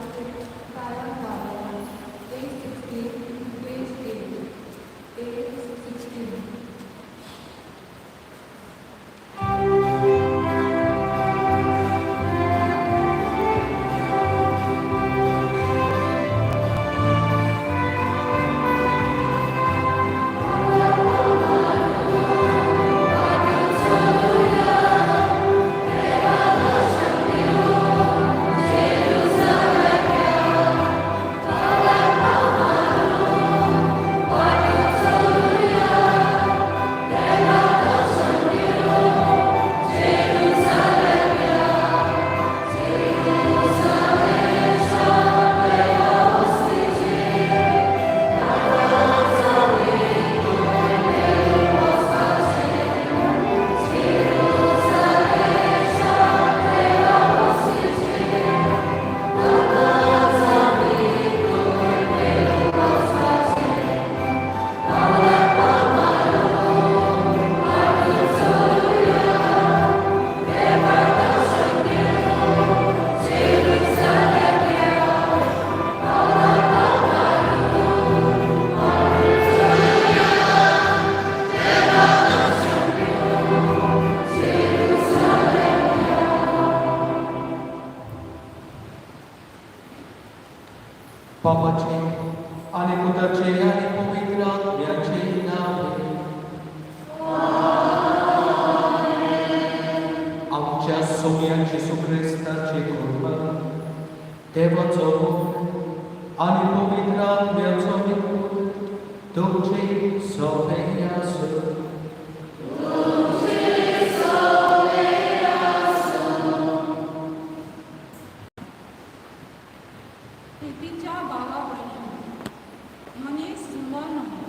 आयचें गायन गावया. A 16, page 8, A 16. बापाचे आनी पुताचे आनी पवित्र आत्म्याचे नांव. आमच्या सोम्या जेजू क्रिस्ताचे कृपा, देवाचो मोग आनी पवित्र आत्म्याचो एकवट तुमचे सगळे आसूं. प्रितीच्या भावा भयणींनो, मनीस जुंवो न्हय,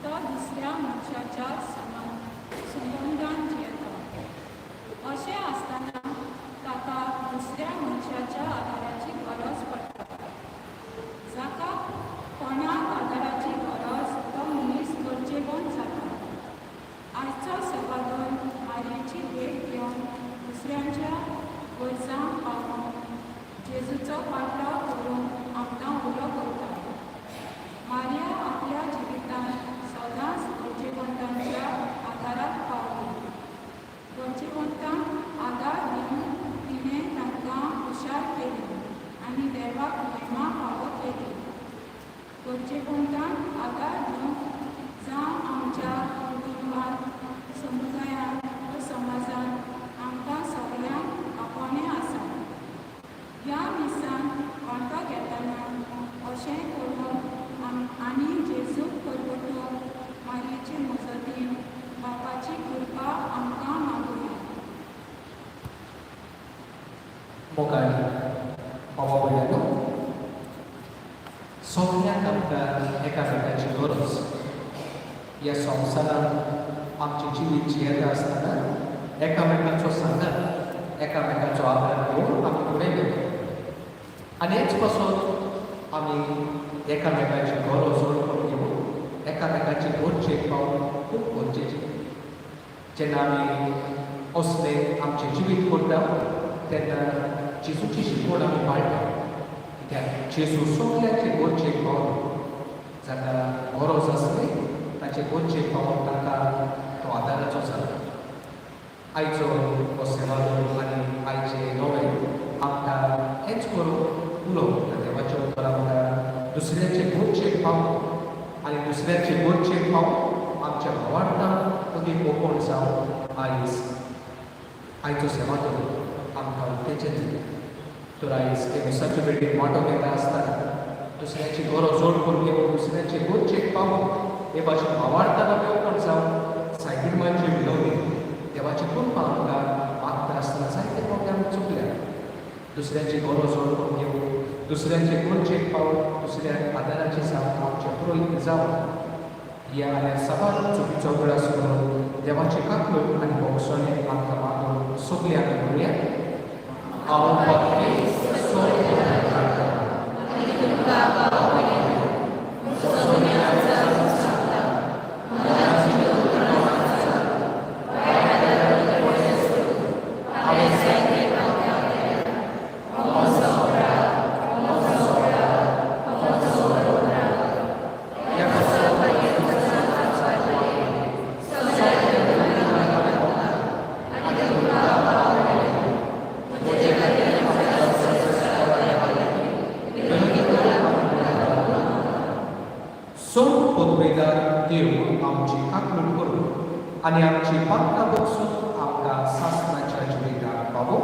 तो दुसऱ्या मनशाच्या संबंदान जियेता. अशें आसतना ताका दुसऱ्या मनशाच्या आदाराची गरज पडटा. जाका कोणाक आदाराची गरज, तो मनीस गरजेवंत जाता. आयचो सभादोर मारयेची भेट घेवन दुसऱ्यांच्या गरजांक पावून जेजूचो पाटलाव करूंक आमकां उलो करता. मारिया आपल्या जिवितांत सदांच गरजेवंतांच्या आदाराक पावली. गरजेवंतांक आदार दिवन तिणें तांकां हुशार केली आनी देवाक महिमा फावो केली. गरजेवंतांक आदार दिवंक, जावं आमच्या कुटुंबांत, समुदायांत वा समाजांत, आमकां सगल्यांक आपोवणें आसा. ह्या मिसांत वांटो घेतना अशें करूंक आनी जेजूक परगटूंक मारयेचे मजतीन बापाची कृपा आमकां मागुया. मोगाळ बाबा भयणांनो, सगळ्यांक आमकां एकामेकाची गरज. ह्या संवसारांत आमचें जिवीत जियेता आसतना एकामेकाचो सांगात, एकामेकाचो आदार घेवन आमी फुडें गेले आनी हेच पासत आमी एकामेकाची गरज वळखून घेवन एकामेकाची गरजेक पावप खूब गरजेचें. जेन्ना आमी असलें आमचें जिवीत करता, तेन्ना जेजूची शिकवण आमी पाळटा, कित्याक जेजू सगळ्यांचे गरजेक पावलो. जाका गरज आसली ताचे गरजेक पावोन ताका तो आदाराचो जालो. आयचो हो सेवादोर आनी आयचे नोवेन आमकां हेंच करूंक उलोवंक. देवाचें उतर आमकां दुसऱ्याचे गरजेक पावून आनी दुसऱ्याचे गरजेक पावून आमच्या भावार्थान अदीक ओपण जावन आयज आयचो सेवादोर आमकां उत्तेजन दिता. तर आयज हे मिसाचे भेटीन वांटो घेता आसतना दुसऱ्याची गरज वळखून घेवन, दुसऱ्याचे गरजेक पावून, हे भाशेन भावार्थान आमी ओपण जावन सायबीण विनवणी, देवाची कृपा आमकां मागता आसतना जायते फावटी आमी चुकल्या. दुसऱ्याची गरज वळखून घेवन, दुसऱ्याचे गरजेक पावून, दुसऱ्याक आदाराचे जावन आमचे पुरोहीत जावन ह्या आनी साबार चुकीचो उगडास करून देवाचे काकूट आनी भोगसणे आमकां मागून सगळीं आमी म्हणुया, हांव पापी. सोड. आनी तुमकां भाव भयणींनो, मला हांवें जायते पातकां केल्यात. हो म्हजो अपराध, हो म्हजो सोबीदार देव आमची काकूट करूं आनी आमची पातकां बसून आमकां सासणाच्या जिविताक पावो.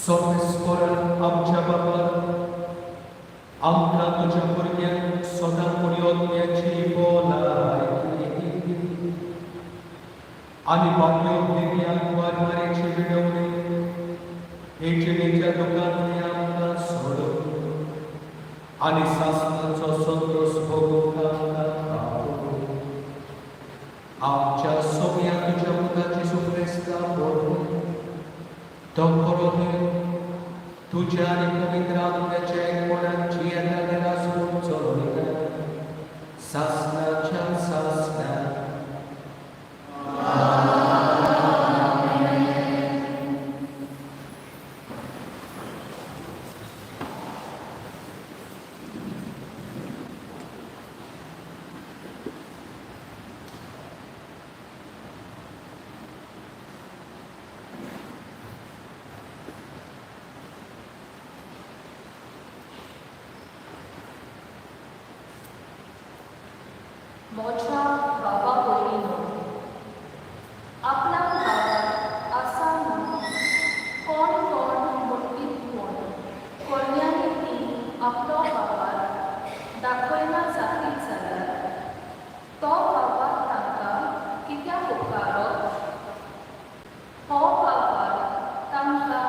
सोमेस्वरान आमच्या बाबा आमकां तुज्या भुरग्यांक सदां पुर्योत्म्याची बोलाय आनी बाबयो भुरग्यांक वारमारेची विणवणी हे जिणेच्या दुकांतली आमकां सोडून आनी सासणाचो संतोश भोगूंक आमकां पावोवं. आमच्या सोम्या तुज्या पुताची सुप्रेस्ता पळोवन तो खरो देव तुज्या आनी पवित्र आत्म्याच्या एकपणान जियेता निरासून चलयता सासणाच्या सासणाक. मोच्या बाबा पयलीं आपल्या भावाक आसा म्हूण कोण कोण म्हणटीत पूण कोरण्यांनी ती आपलो भावार दाखयना जातीत जाल्यार तो भावार तांकां कित्याक उपकारप? हो भावार तांकां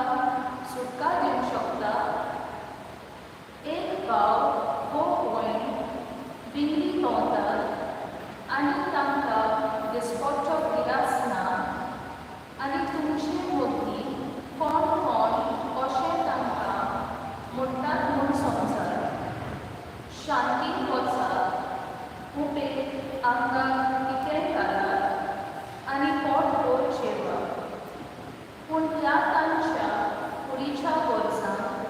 सुटका दिवंक शकता? एक भाव वो भयण दिल्ली भोंवतात आनी तांकां दिसपट्टो गिरास ना आनी तुमचे मदीं कोण कोण अशें तांकां म्हणटात म्हूण समजात. शांतीन वचात, उपेग आंगाक कितेंय घालात आनी पोटभर जेवात. पूण ह्या तांच्या कुडीच्या गरजांक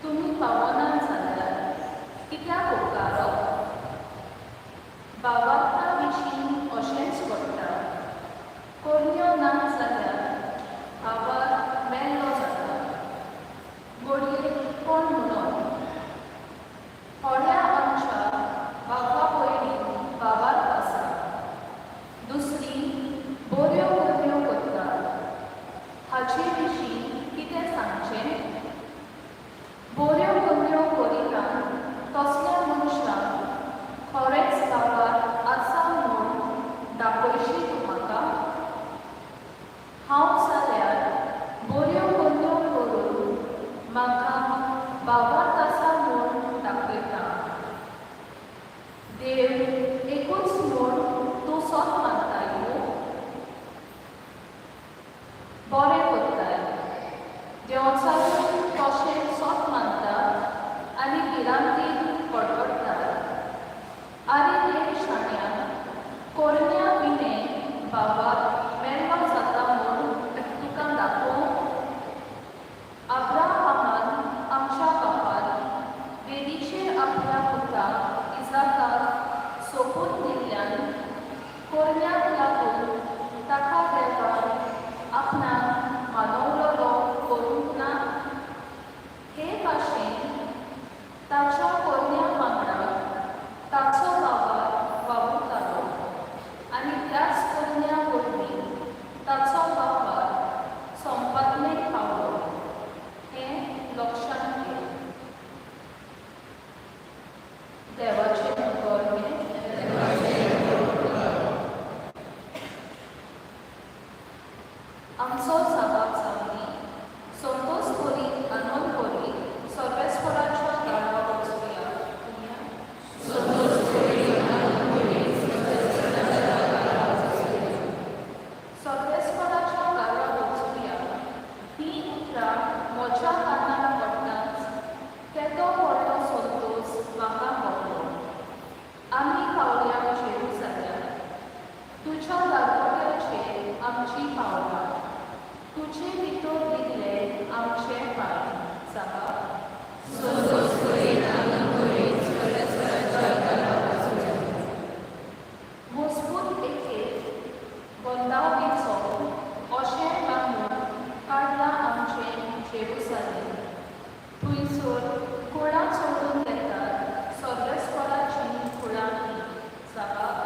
तुमी पावना जाल्यार कित्याक उपकारप? बाबार्था विशीं अशेंच घडटा. करण्यो ना जाल्यार भावार मेल्लो जाता. घडये कोण म्हणत, थोड्या आमच्या बाबा पयलीं भावार्थ आसा, दुसरी बऱ्यो करण्यो करतात. हाचे विशीं कितें सांगचें? बऱ्यो करण्यो करिना तसल्या मनशाक खरेंच भावार आसा म्हूण दाखयशी तूं म्हाका? हांव जाल्यार बऱ्यो करण्यो करून म्हाका भावार्थ आसा म्हूण दाखयता. देव एकूच म्हूण तूं सत मानताय न्हू? बरें करताय. देंवचारूय तशें सत मानतात आनी भिरांतीन कडकडटात. आनी एक शाण्यान करण्या विणें भावार मेल्लो जाता म्हूण तुका दाखयता. तुजे भितर दिल्ले आमचे पांय. साबाब. मजबूत एके गोंदावणीचो अशें बांदून काडलां आमचें जेरुसालेम. थंयसर कुळां चडून येतात सर्वेस्पराचीं कुळां हीं. साबाब.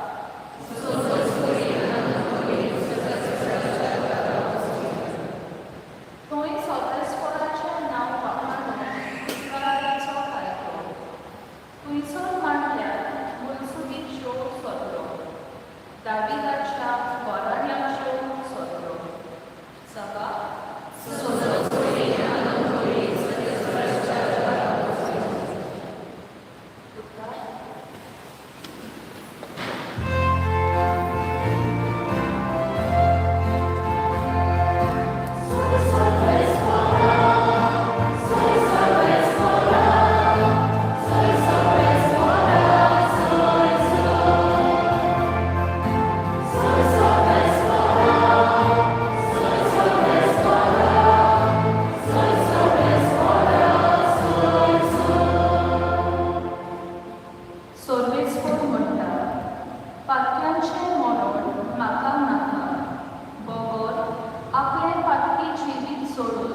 थंय सर्वेस्पराचें नांव वाखाणून इस्रायलाचो कायदो. थंयसर मांडल्यात मुलसुबीच्यो सदरो, दाविदाच्या घराण्याच्यो सदरो. साबाब. उद्गार. सर्वेस्पर म्हणटा, पातक्यांचें मरण म्हाका नाका, बगर आपलें पातकी जिवीत सोडून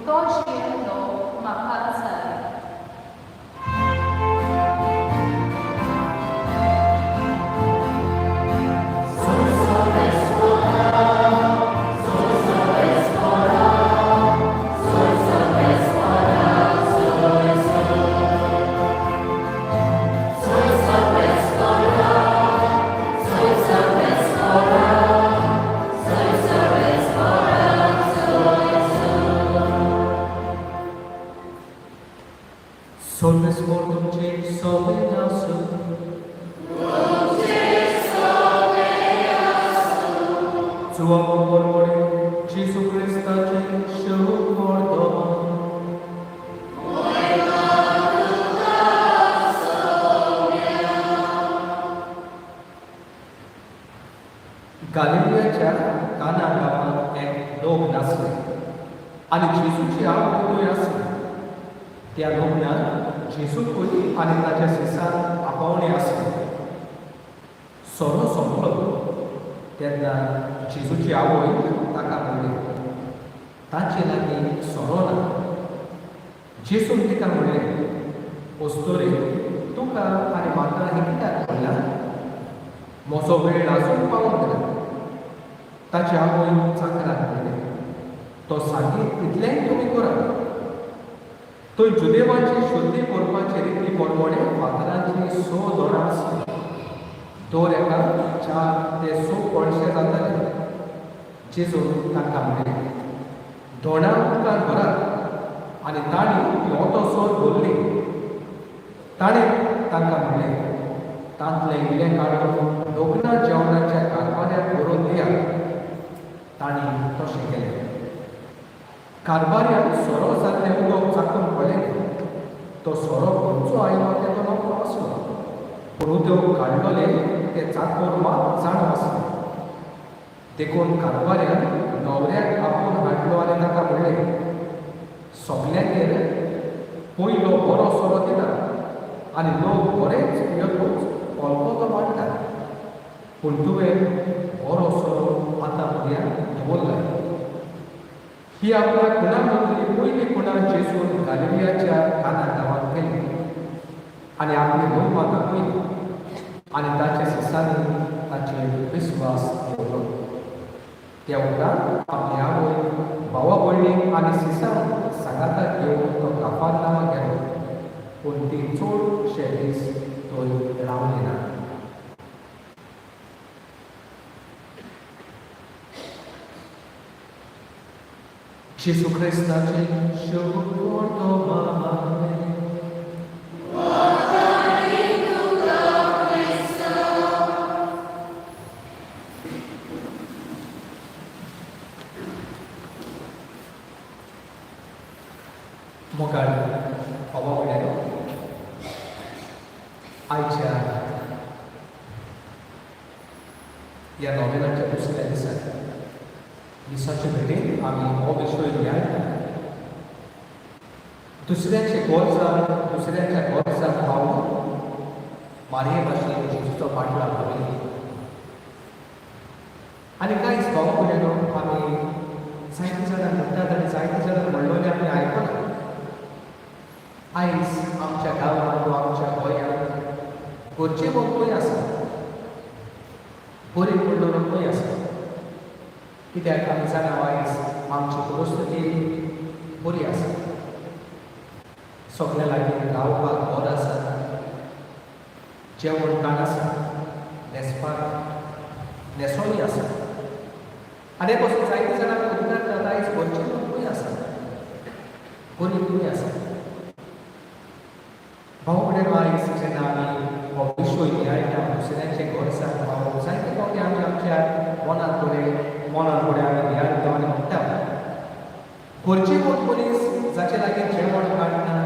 तो जियेल्लो म्हाका जाय. सर्वेस्पर तुमचे सोबें आसूं. जुवांव परवडे जेजू क्रिस्ताचें शुभ वर्तमान. गालिलियाच्या काना गांवांत एक लोक नासले आनी जेजूची आवय थंय आसली. त्या लग्नाक जेजूकूय आनी ताच्या शिसांक आपोवणें आसलें. सोरो सोंपलो तेन्ना जेजूची आवय ताका म्हणलें, ताचे लागीं सोरो ना. जेजून तिका म्हणलें, अस्तुरे, तुका आनी म्हाका हें कित्याक पडलां? म्हजो वेळ आजून पावूंक ना. ताची आवय चाकराक म्हणलें, तो सांगीत तितलेंय तुमी करात. थंय जुदेवाची शुद्धी करपाचे रिती प्रमाणे फातरांची 6 दोणां आसलीं. दर एका 4 ते 6 पळशे जाताले. जेजून तांकां म्हणलें, दोणां उदकान भरात. आनी तांणी ती ओतोसर भरली. ताणें तांकां म्हणलें, तांतलें इल्लें काडून लग्ना जेवणाच्या कारभाऱ्याक व्हरून दियात. तांणी तशें केलें. कारभाऱ्यान सोरो जाल्लें उदक चाखून पळयलें. तो सोरो खंयचो आयलो तें तो नकळो आसलो, पूण उदक काडलोलें तें चाखून मात जाणो आसलें. देखून कारभाऱ्यान न्हवऱ्याक आपोवन हाडलो आनी ताका म्हणलें, सगल्यांगेर पयलो बरो सोरो दितात आनी लोक बरेच पियतकूच कोलकोतो वाडटात, पूण तुवें बरो सोरो आतां पर्यंत दवरला. ही आपल्या खुणा मदली पयली खुणा जेजून गालिलियाच्या काना गांवांत केली आनी आपली महिमा दाखयली आनी ताच्या शिसांनी ताचेर विस्वास दवरलो. त्या उपरांत आपली आवय, भावा भयणीक आनी शिसांक सांगाताक घेवन तो काफरनामा गेलो, पूण ती चडशे दीस थंय रावली ना. जेजू क्रिस्ताचें शुभ वर्तमान. मोगाळ भावा भयणांनो, आयच्या ह्या नोवेनाच्या दुसऱ्या दिसा मिसाचे भेटेन आमी हो विशय नियाळटा. दुसऱ्याचे गरजां, दुसऱ्याच्या गरजांक पावून मारये भाशेन जेजूचो पाटलाव करूया. आनी कांयच भाव भयणीनो, आमी जायते जाणां म्हणटात आनी जायते जाणां म्हणलोले आमी आयकला, आयज आमच्या गांवांत वा आमच्या गोंयांत गरजेवंत खंय आसा, गरीब म्हणलो खंय आसा? कित्याक आमी जाणा, आयज आमची परिस्थिती बरी आसा, सगळ्या लागीं रावपाक घर आसा, जेवण खाण आसा, न्हेसपाक न्हेसोनी आसा. आनी हे पासून जायते जाणां आमी उपकारतात, आयज गरजेवंत खंय आसा, गरीब खंय आसा? भाव भयणीनो, आयज जेन्ना आमी हो विशय नियाळटा, दुसऱ्यांचे गरजांक पावप, जायते फावटी आमी आमच्या मनांत फुडें आमी नियाळटा आनी म्हणटा, गरजेवंत मनीस जाचे लागीं जेवण खाण ना,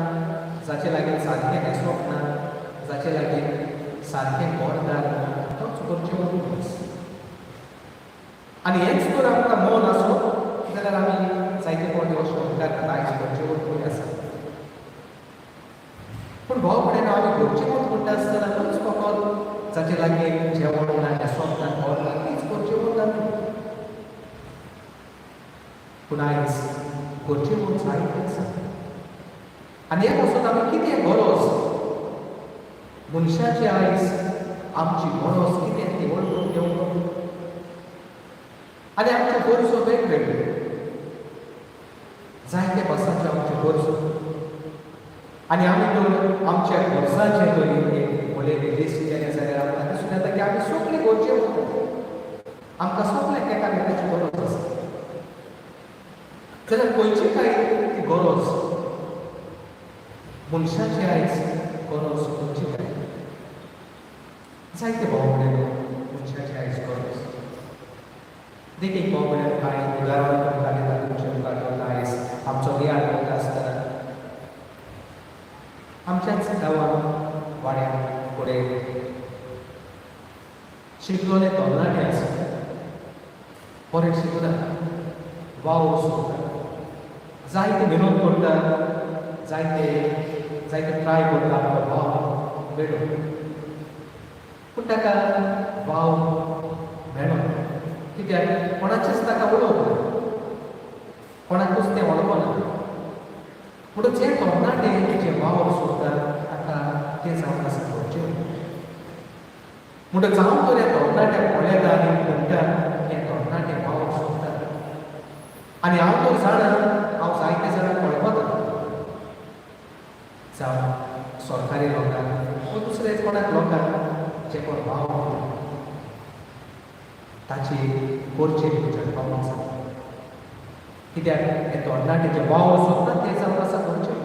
जाचे लागीं सारकें न्हेसप ना, जाचे लागीं सारकें घरदार ना, तोच गरजेवंत मनीस. आनी हेंच जर आमकां मन आसत जाल्यार आमी जायते फावटी अशें उपकारतात, आयज गरजेवंत खंय आसा? पूण भाव भयणीनो, आमी गरजेवंत म्हणटा आसतना न्हूच फकत जाचे लागीं जेवण ना, न्हेसप ना, घर ना, तीच गरजेवंत न्हू. पूण आयज गरजेवंत जायते आसा. आनी हे पासून आमी कितें गरज मनशाची, आयज आमची गरज कितें ती वळखून घेवंक. आनी आमच्यो गरजो वेगवेगळ्यो, जायते भासांच्यो आमच्यो गरजो. आनी आमी तर आमच्या गरजांचें जर एक व्हडलें लिस्ट केलें जाल्यार आमकां दिसून येता की आमी सगळे गरजेवंत, आमकां सगळ्यांक एकामेकाची गरज आसा. जाल्यार खंयची काय ती गरज मनशाची? आयज गरज खंयची काय? जायते भाव भयणीनो, मनशाची आयज गरज. देखीक भाव भयणीनो, कांय उदाहरणां तुमकां दिता, तुमचे मुखार दवरता. आयज आमचो नियाळ करता आसतना आमच्याच गांवांत वाड्यार फुडें शिकलोले तरणाटे आसा, बरें शिकला, वावर सोदता, जायते विनोद करता, जायते जायते ट्राय करता आपलो वावर मेळून. पूण ताका वावर मेळना, कित्याक कोणाचेच ताका उलोवप ना, कोणाकूच तें वळखना. म्हणून जे तरणाटे जे वावर सोदता ताका तें जावन आसा गरजेवंत. म्हणटकच जावं तर ह्या तरणाट्याक पळयता आनी म्हणटा, हे तरणाटे वावर सोदता आनी हांव तर जाणा, हांव जायते जाणांक वळखता, जावं सरकारी लोकांक वा दुसरे कोणाक लोकांक, जे कोण वावर ताची गरजे म्हज्यान पावूंक जाय, कित्याक हे तरणाटे जे वावर सोदतात ते जावन आसा गरजे.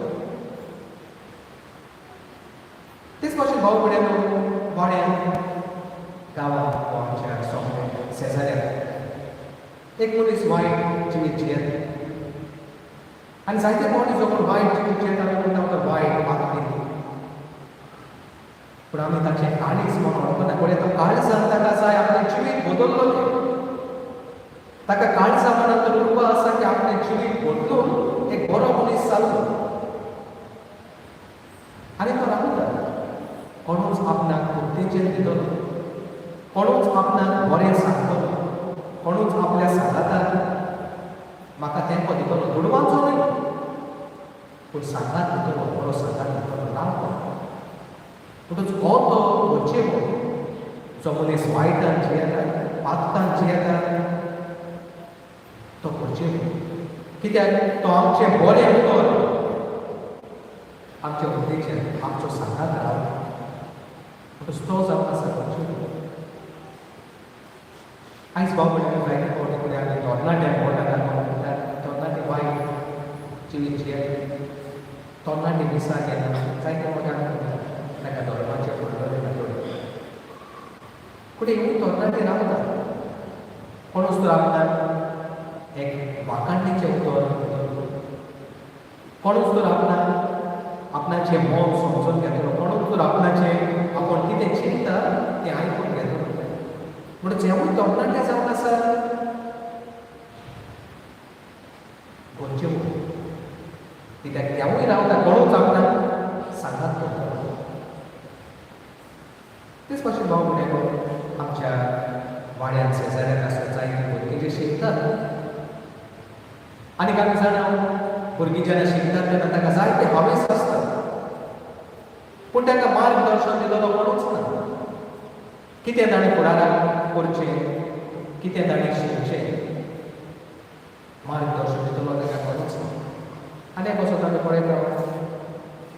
तेच भाशेन भाव भयणीनो, वाड्यान, गांवांत वा आमच्या सगळे शेजाऱ्याक एक मनीस वायट जिवीत जियेता. आनी जायते फावटी जो कोण वायट जिवीत जियेता, आमी म्हणटा तो वायट वागता. पूण आमी ताचें काळीज म्हणून वळखना. पळय, तो काळजान ताका जाय आपलें जिवीत बदल्लो. ताका काळजा मनांत तर उर्बा आसा की आपलें जिवीत बदलून एक बरो मनीस जालो. आनी तो रावता. कोणूच आपणाक उत्तेजन दितलो, कोणूच आपणाक बरें सांगतलो, कोणूच आपल्या सांगातान म्हाका तेंको दितलो, दुडवांचो न्हय पूण सांगात दितलो, बरो सांगात दितलो, रावता. म्हणटच हो तो गरजेवंत. जो मनीस वायटान जियेता, पातकान जियेता, तो गरजेवंत, कित्याक तो आमचें बरें उतर, आमचें उत्तेजन, आमचो सांगात रावता. म्हणटच तो जावन आसा गरजेवंत. आयज भाव भयणीनो, जायते फावटी फुडें आमी तरणाट्यांक बोटां म्हणटात, तरणाटे वायट जिवीत जियेता, तरणाटे मिसाक येना. जायते फावटी आमी म्हणटात ताका धर्माचें पडलेलें ना थोडें. पूण येवन तरणाटे रावता, कोणूच तर आपणाक एक वाखाणणेचें उतर दितलो, कोणूच तर आपणाक आपणाचें मन समजून घेतलो, कोणूच तर आपणाचें आपूण कितें चिंतता तें आयकून घेतलो. म्हणून जेवूय तरणाटे जावन आसा देवूय रावता, कोणूच आपणाक सांगात करता. तेच भाशेन भाव भयणींनो, आमच्या वाड्यान शेजाऱ्यान आसत जायतीं भुरगीं जे शिकतात आनी आमी जाणा, भुरगीं जेन्ना शिकतात तेन्ना तांकां जायते हावेस आसतात, पूण तांकां मार्गदर्शन दितलो कोणूच ना. कितें ताणें फुडाराक करचें, कितें ताणें शिकचें, मार्गदर्शन दितलो ताका कोणूच ना. आनी कसो आमी पळयता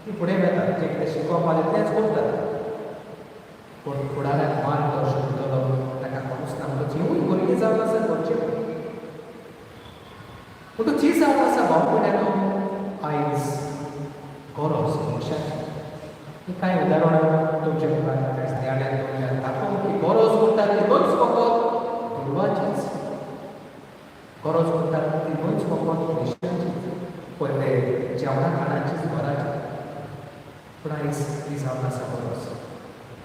ती फुडें वेतात, जें कितें शिकोवप आसलें तेंच करतात, पूण फुडाराक मार्गदर्शन दितलो ताका कोणूच ना. म्हणटकच हिवूय भुरगीं जावन आसा घरचे. पूण ती जावन आसा भाव भयणींनो आयज गरज मनशाची. ही कांय उदाहरणां तुमच्या मुखार आयज नियाळ्यान तुमच्या दाखोवंक की गरज म्हणटात ती न्हूच फकत दुडवाचीच, गरज म्हणटात ती न्हूच फकत पयशांचीच, पयले जेवणा खाणाचीच, घराची, पूण आयज ती जावन आसा गरज.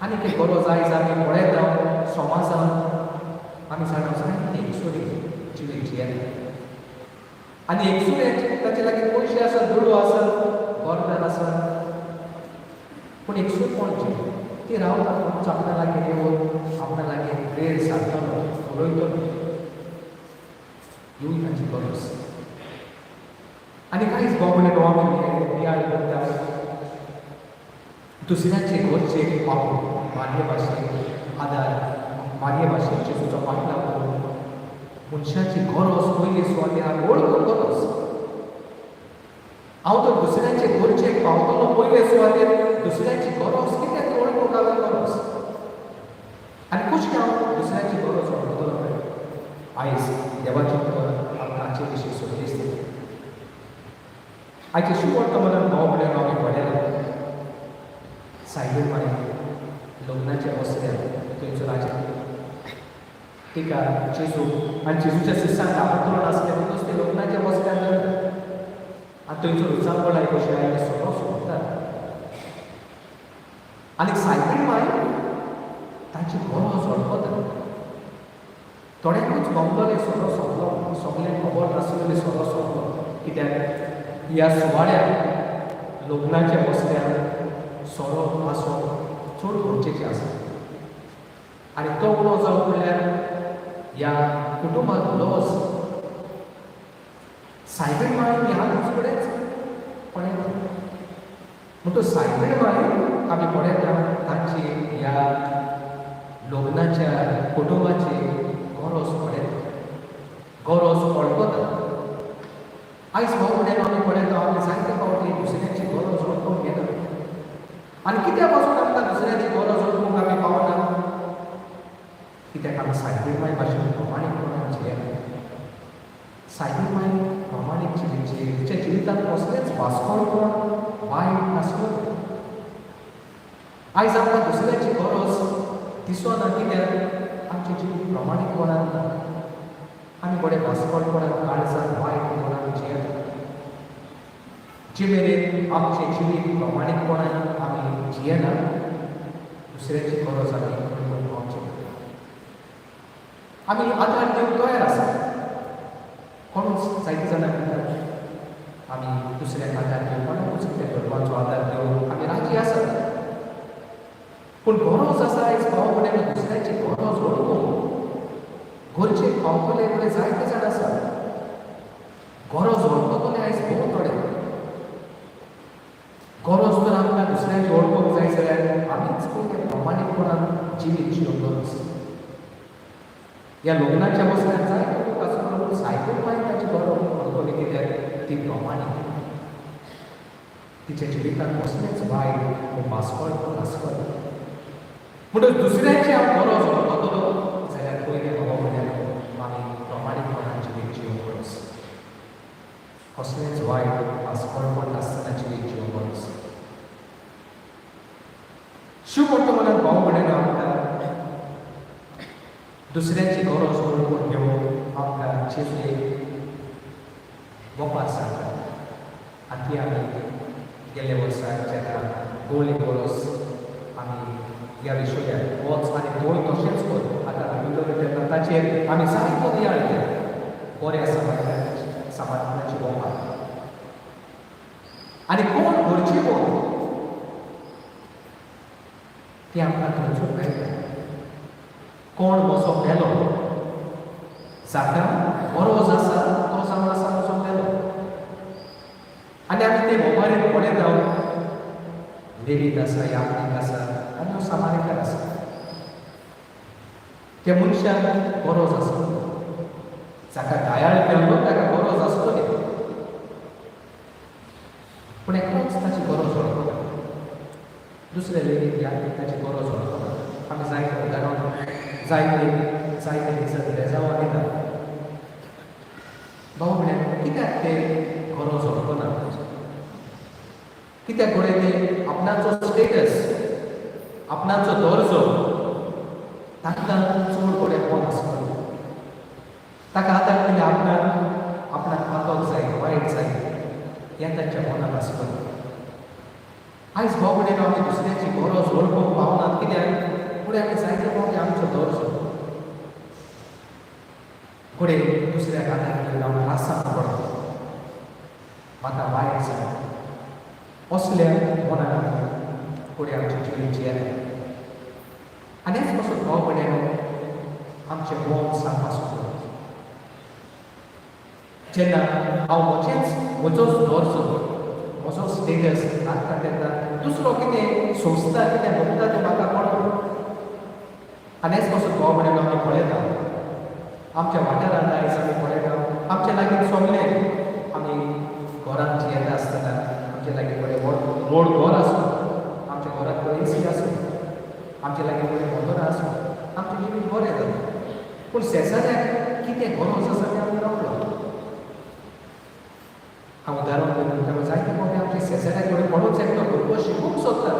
आनी एक गरज आयज आमी पळयता समाजान, आमी जाणा जायते एकसुरी जिवीत जियेता आनी एकसुरे ताचे लागीं पयशे आसत, दुडू आसत, घरदार आसत, पूण एकसूरपण जिवीत ती रावता. कोणूच आपणा लागीं येवन आपणा लागीं वेळ सारतलो, उलयतलो, हिवूय तांची गरज. आनी कांयच भाव भयणींनो आमी नियाळ करता, दुसऱ्याचे घरचे पावून मारये भाशेन आदार, मारये भाशेन जेजूचो फाटलाव करून मनशाची गरज पयले सुवातेर आमी वळखूंक गरज. हांव तर दुसऱ्याचे गरजेक पावतलो, पयले सुवातेर दुसऱ्याची गरज कितें ती वळखूंक हांवें गरज. आनी कशें हांव दुसऱ्याची गरज वळखतलो? आयज देवाची उतर आमकां हाचे विशीं संदेश दिता. आयचे शुभवर्तमानान भाव भयणींनो आमी पळयला, सायबीण माई लग्नाच्या बसल्या थंयसर आजी तिका जेजू आनी जेजूच्या शिश्यांक आमंत्रण आसलें, म्हणटकच ते लग्नाच्या बसल्यान वयता आनी थंयसर उचांबळाय कशी आयली, सोरो सोंपतात आनी सायबीण माई तांची गरज वळखता. थोड्यांकूच गमलोले सोरो सोंपलो, सगळ्यांक खबर नासलेले सोरो सोंपलो, कित्याक ह्या सुवाळ्याक लग्नाच्या बसल्यान सोरो आसप चड गरजेचें आसा आनी तो उणो जावप म्हणल्यार ह्या कुटुंबाक लॉस. सायबीण माय ह्या कडेच पळयता, म्हणटच सायबीण माय आमी पळयता तांची ह्या लग्नाच्या कुटुंबाची गरज पळयता, गरज वळखता. आयज भाव भयणींनो आमी पळयता, आमी जायते फावटी दुसऱ्याची गरज वळखूंक घेना. आनी कित्या पासून आमकां दुसऱ्याची गरज वळखूंक आमी पावना? कित्याक आमी सायबीण माय भाशेन प्रमाणीकपणान जियेना. सायबीण माय प्रमाणीक जिवीत जियेली, तिच्या जिवितांत कसलेंच वास्कोळपण वायट नासलो. आयज आमकां दुसऱ्याची गरज दिसना, कित्याक आमचें जिवीत प्रमाणीकपणान ना. आमी बरे वास्कोळपणान, काळजान वायट म्हणून आमी जियेता. जे मेरेन आमचें जिवीत प्रमाणीकपणान आमी जियेना, दुसऱ्याची गरज आमी वळखूंक पावचे ना. आमी आदार दिवंक तयार आसा. कोणूच जायते जाणां म्हणटात, आमी दुसऱ्याक आदार दिवंक, कोणाकूच कितें करपाचो आदार दिवंक आमी राजी आसात, पूण गरज आसा आयज भाव भयणींनो दुसऱ्याची गरज वळखूंक. गरजेक पावतले म्हळ्यार जायते जाण आसात, गरज वळखतले आयज भोव थोडे. गरज तर आमकां दुसऱ्याची वळखूंक जाय जाल्यार आमीच पयलें प्रमाणीकपणान जिवीत जिवंक गरज. ह्या लग्नाच्या बसल्यान जायते लोक आसलो, पूण सायबीण माय ताची गरज वळखली, कित्याक ती प्रमाणीक, तिच्या जिवितांत कसलेंच वायट वो वास्कोळपण नासलें. म्हणटच दुसऱ्याची हांव गरज वळखतलो जाल्यार पयलें बाबा म्हणल्यार आमी प्रमाणीकपणान जिवीत जिवंक गरज, कसलेंच वायट वास्कोळपण नासतना जिवीत जिवंक गरज. शुभवर्तमानात भाव भयणींनो आमकां दुसऱ्याची गरज वळखून घेवन आमकां जेजू एक वपार सांगता. आनी ती आमी गेल्ल्या वर्सा जेन्ना गोवली गरज आमी ह्या विशयार वच आनी तूंय तशेंच कर आतां आमी उलयले तेन्ना ताचेर आमी जायतो नियाळ केला. बऱ्या समाजाची समाजाची वपार. आनी कोण गरजेवंत तें आमकां थंयसून मेळटा. कोण म्हजो पेलो, जाका गरज आसा तो जावन आसा म्हजो पेलो. आनी आमी ते मोबायलीन पळयता, लेवीत आसा, यात्रीक आसा आनी हो सामारीकार आसा. त्या मनशाक गरज आसा, जाका गायाळ केल्लो ताका गरज आसतली, पूण एकलोच ताची गरज वळखना. दुसरे लेगीत यात्रीक ताची गरज वळखना. आमी जायते उदाहरण, जायते जायते रिजन रेजावां दिता. भाव म्हळ्यार कित्याक ते गरज वळखना? कित्याक घडये ते आपणाचो स्टेटस, आपणाचो दर्जो तांकां चड कडेन कोण आसता, ताका आतां पयलीं आपणाक आपणाक पातक जाय, वायट जाय, हें तांच्या मनांत आसतलें. आयज भाव भयणीनो, आमी दुसऱ्याची गरज वळखूंक पावनात. कित्याक? फुडें आमी जायते फावटी आमचो दर्जो फुडें दुसऱ्याक आदार घेवन हांव त्रासांत पडलो, म्हाका वायट जालें, असल्या मनान आमी फुडें आमची जिवीत जियेता. आनी हेच पासून भाव भयणीनो, आमचें मन सांगपा सोदता, जेन्ना हांव म्हजेच म्हजोच दर्जो, म्हजो स्टेटस राखता तेन्ना दुसरो कितें सोंसता, कितें भोगता तें म्हाका कळना. आनी हेच पासून भाव भयणीनो, आमी पळयता आमच्या वाठारांत, आयज आमी पळयता आमच्या लागीं सगळे आमी घरांत जियेता आसतना आमच्या लागीं बरें व्हड व्हड घर आसूं, आमच्या घरांत बरें एसी आसूं, आमच्या लागीं बरें मोटरां आसूं, आमचें जिवीत बरें जाता. पूण शेजाऱ्याक कितें गरज आसा तें आमी नकळो. हांव उदाहरण दिवन तेन्ना जायते फावटी आमच्या शेजाऱ्या कडेन कोणूच एकटो भुरगो शिकूंक सोदता.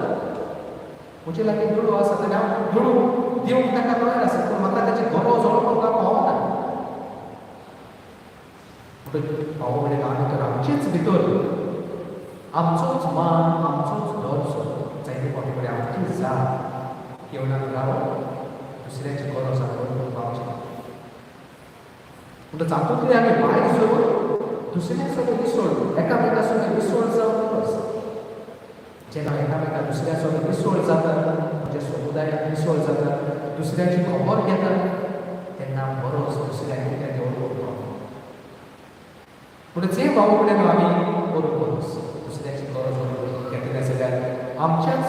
म्हजे लागीं दुडू आसा जाल्यार हांव दुडू दिवंक ताका तयार आसा, पूण म्हाका ताची गरज वळखूंक हांव पावना. म्हणटकीर भाव भयणीनो, आमी तर आमचेच भितर आमचोच मान, आमचोच दर्जो, जायते फावटी कडेन आमची जात केवणाक रावन दुसऱ्याची गरज आमी वळखूंक पावची. म्हणटच हातूंतले आमी भायर सरून दुसऱ्या सगळें विसळ, एकामेका सगळें विसळ जावन वच. जेन्ना एकामेका दुसऱ्या सगळें विसळ जाता, म्हणजे समुदायात विसळ जाता, दुसऱ्याची खबर घेता, तेन्ना गरज दुसऱ्याक कितें तें वळखूंक पावता. पूण जे भाव कडेन आमी करूंक गरज दुसऱ्याची गरज वळखून घेतले जाल्यार आमच्याच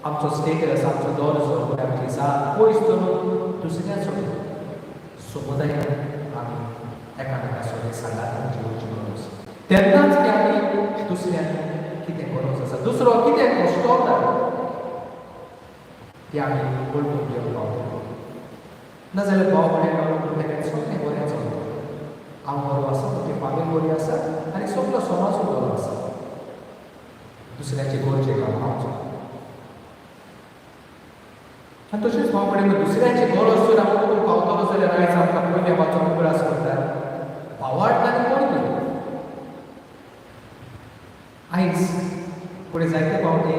आमचो स्टेटस, आमचो दर्जो, आमची जात पयस धरून दुसऱ्याचो समुदायान आमी एकामेका सगळें सांगातान जिवची गरज. तेन्नाच की आमी दुसऱ्याक कितें गरज आसा, दुसरो कितें कश्टवता तें आमी वळखून घेवंक पावतले. नाजाल्यार भाव भयणीनो, सगळें बरें चलता, हांव बरो आसा, म्हजी फामील बरी आसा आनी सगलो समाजूय बरो आसा, दुसऱ्याचे गरजेक हांव पावचो. आनी तशेंच भाव भयणीनो, दुसऱ्याची गरज जर आमकां करूंक पावतलो जाल्यार आयज आमकां पयल्या वाचून उगडास करता भावार्थ आनी करणी. आयज फुडें जायते फावटी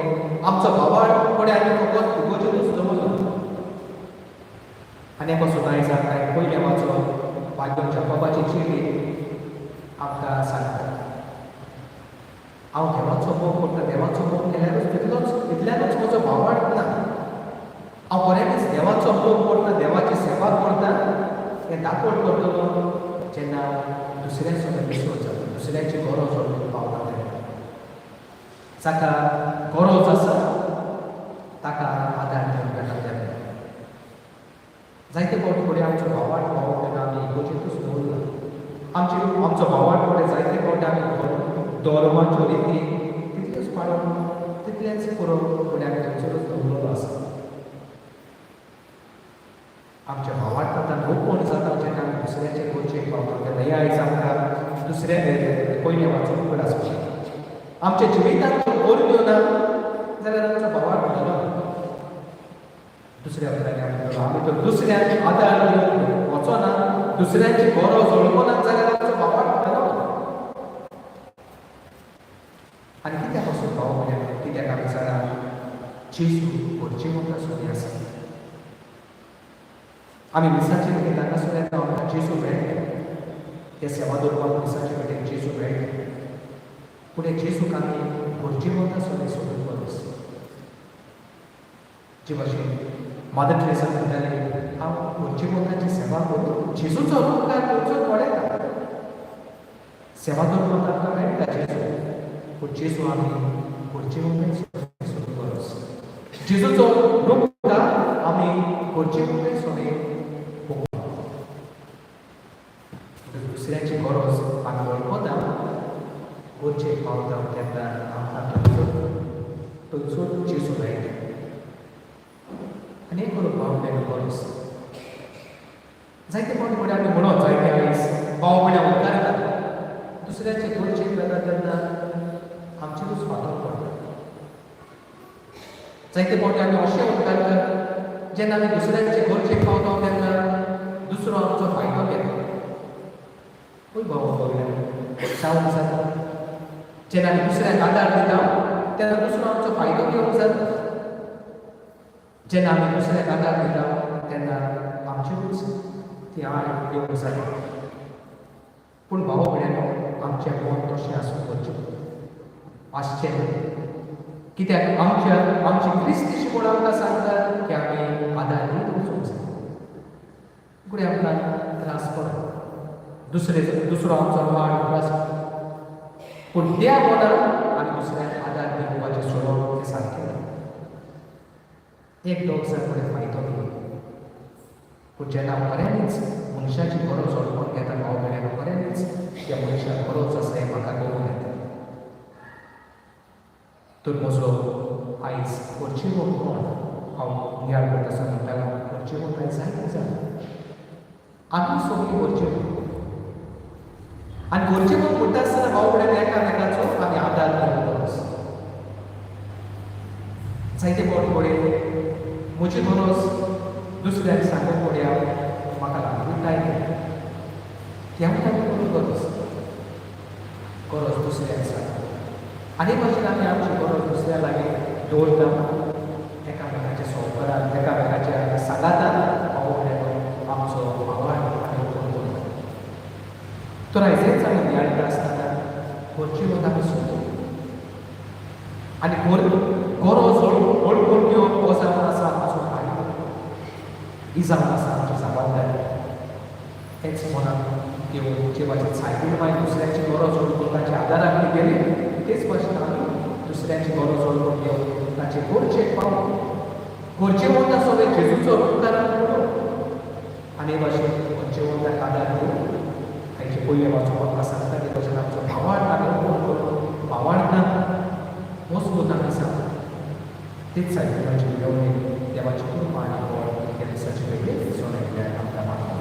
आमचो भावार्थ फुडें आमी फकत इगर्जेनूच दवरला. आनी हे पासून आयज आमकां पयलें वाचून पाद्री जाकोबाची चिटी आमकां सांगता, हांव देवाचो मोग करता, देवाचो मोग केल्यारूच तितलोच तितल्यानूच म्हजो भावार्थ ना. हांव खऱ्यांनीच देवाचो मोग करता, देवाची सेवा करता हें दाखोवण करतलो जेन्ना दुसऱ्या सगळें विसर जाता, दुसऱ्याची गरज वळखूंक पावता तेन्ना. जाका गरज आसा ताका आदार दिवंक येता तेन्ना. जायते फावटी फुडें आमचो भावार्थ पावप तेन्ना आमी इगर्जेंतूच दवरला आमचे आमचो भावार्थ. फुडें जायते फावटी आमी धर्माच्यो रिती तितल्योच पाळून तितलेंच पुरो, फुडें आमी थंयसरूच दवरलेलो आसा. आमच्या भावार्थांत ओपन जाता जेन्ना आमी दुसऱ्याचे गरजेक पावता तेन्ना. हे आयज आमकां दुसऱ्या पयलें वाचून उगडास. आमच्या जिवितांत जर गरज्यो ना जाल्यार आमचो भावार्थ जालो. दुसऱ्या उतरांनी आमी आमी तर दुसऱ्याक आदार दिवंक वचना, दुसऱ्याची गरज वळखना जाल्यार आमचो भावार्थ जालो. आनी कित्याक पासून भाव भयणीनो? कित्याक आमी जाणा, जेजू गरजेवंता सुद्दां आसा. आमी मिसाचे भेटेक हांगासर येता, आमकां जेजू मेळटा. त्या सेवा दवरपाक मिसाचे भेटेक जेजू मेळटा. पूण हे जेजूक आमी गरजेवंत सोदे सोदूंक गरज. जे भाशेन मदर टेरेसा म्हणटाली, हांव गरजेवंताची सेवा करूं जेजूचो उपकार करचो पळयता. सेवा धर्मांत आमकां मेळटा जेजू, पूण जेजू आमी गरजेवंताय सोदूंक गरज. जेजूचो रूपकार आमी गरजेवंताय सोदे पळोवपाक. दुसऱ्याची गरज आमी वळखता, गरजेक पावता तेन्ना आमकां थंयसर जेजू मेळटा. आनी एक करूं भाव भयण गरज जायते फावटी फुडें आमी म्हणत, जायते आयज भाव भयणां उपकारता, दुसऱ्याचे गरजेक वेता तेन्ना आमचेरूच फातर पडटा. जायते फावटी आमी अशें उपकारतात, जेन्ना आमी दुसऱ्याचे गरजेक पावता तेन्ना दुसरो आमचो फायदो घेता. पळय भाव भयणां, जावंक जाता. जेन्ना आमी दुसऱ्याक आदार दिता तेन्ना दुसरो आमचो फायदो घेवंक जाता. जेन्ना आमी दुसऱ्याक आदार दिता तेन्ना आमचेरूच ती आड येवंक जाता. पूण भाव भयणांनो, आमचें मन तशें आसूंक गरजेचें आसचें न्हय. कित्याक आमच्या आमची क्रिस्ती शिकवण आमकां सांगता की आमी आदार दीत वचूंक जाय. फुडें आमकां त्रास पडत, दुसरे दुसरो आमचो वाड त्रास, पूण त्या मनान आमी दुसऱ्याक आदार दिवपाचें सोडप हें सारकें न्हय. एक दोग जाण फुडें फायदो घेवन, पूण जेन्ना खऱ्यांनीच मनशाची गरज वळखून घेता भाव भयणांनो, खऱ्यांनीच त्या मनशाक गरज आसा हें म्हाका कळून येता. तर म्हजो आयज गरजेवंत कोण हांव नियाळ करता आसतना म्हणटालो, गरजेवंत आयज जायते जाण. आमी सगळीं गरजेवंत. आनी गरजेवंत म्हणटा आसतना भाव भयणांनो, एकामेकाचो आमी आदार घेवंक गरज. जायते फावटी फुडें म्हजी गरज दुसऱ्याक सांगूंक पडया म्हाका लागविल्लाय तेवूय आमी करूंक गरज. गरज दुसऱ्याक सांगू आनी भाशेन आमी आमची गरज दुसऱ्या लागीं दवरता. एकामेकाच्या संवकरान, एकामेकाच्या सांगातान भाव भयणांनो आमचो भावार्थ आमी ओपन करता. तर आयज हेच आमी नियाळटा आसतना गरजेवंत आमी सोदू आनी गरज वळखून घेवन हो जावन आसा आमचो फायदो, ही जावन आसा आमची जबाबदारी. हेच मनात घेवन जे भाशेन सायबीण माय दुसऱ्याची गरज वळखून ताच्या आदाराक गेली, तेच भाशेन आमी दुसऱ्याची गरज वळखून घेवन ताचे गरजेक पावून गरजेवंत सगळे जेजूचो उपकार करून आनी हे भाशेन गरजेवंताक आदार दिवन आयचे पयले वाचूंक म्हाका सांगता ते भाशेन आमचो भावार्थ आमी ओपन करून भावार्थान मजबूत आमी सांगता. तेच सायबिणाची विनवणी, देवाची कृपा आनी बळ ह्या दिसाची वेगळी जण एकल्याक आमकां मागता.